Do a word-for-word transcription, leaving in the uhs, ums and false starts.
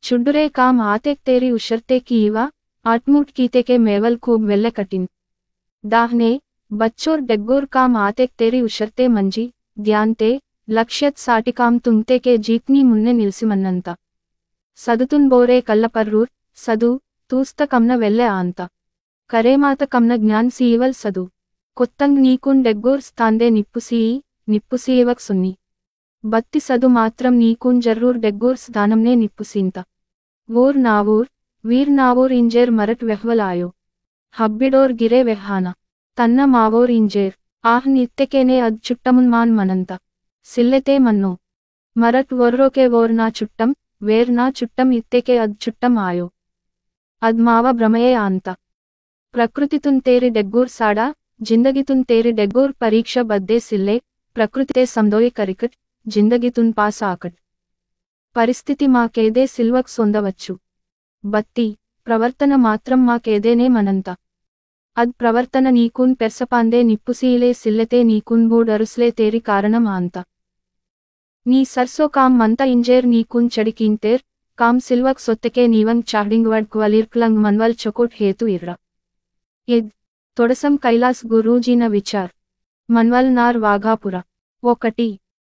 चुड्डुरे काम आतेक तेरी उशरते कीवा, आटमूट कीते के मेवल खूब वेल्ले कटिन। दाहने, बच्चोर डेग्गोर काम आतेक तेरी उशरते मंजी, ध्यानते, लक्ष्यत साटी काम तुंगते के जीतनी मुन्ने निल्सी मन्नंता। सदुतुन बोरे कल्लपर्रूर, सदु, तूस्त कमन वेल्ले आंता। करेमात कमन ज्ञान सीवल सदु। कोत्तंग नीकुन डेग्गोर स्थानदे निप्पुसी, निप्पुसीवक सुन्नी। बत्ती सदु मात्रम नीकुन जरूर डेग्गोर स्थानमने निप्पुसींता। वोर नावोर, वीर नावोर इंजेर मरट वेहवल आयो। हब्बिडोर गिरे वेहाना। तन्ना मावोर इंजेर। आहन इत्तेकेने अद चुट्टमुन मान मनंता। सिल्लेते मन्नो। मरट वोर्रो के वोर ना चुट्टम, वेर ना चुट्टम इत्तेके अद चुट्टम आयो। अद मावा भ्रमये आंता। प्रकृतितुन तेरी डेग्गूर साडा, जिंदगीतुन तेरी डेग्गूर परीक्षा बद्दे सिल्ले, प्रकृतिते समदोय करिकट, जिंदगीतुन पास आकट। परिस्थिति मा केदे सिल्वक सोंदवच्चु। बत्ती, प्रवर्तन मात्रम मा केदेने मनंता। अद प्रवर्तन नीकुन पेर्सपांदे निप्पुसीले सिल्लेते नीकुन बूडरुस्ले तेरी कारणम आंता। नी सरसो काम मंता इंजेर नीकुन चड़िकींतेर, काम सिल्वक सोत्तेके नीवंग चाहडिंग वड क्वलिर्कलंग मनवल चकोट हेतु इर्रा। इद, तोड़सम कैलास गुरूजीन विचार। मनवल नार वाघापुरा। ओकटी,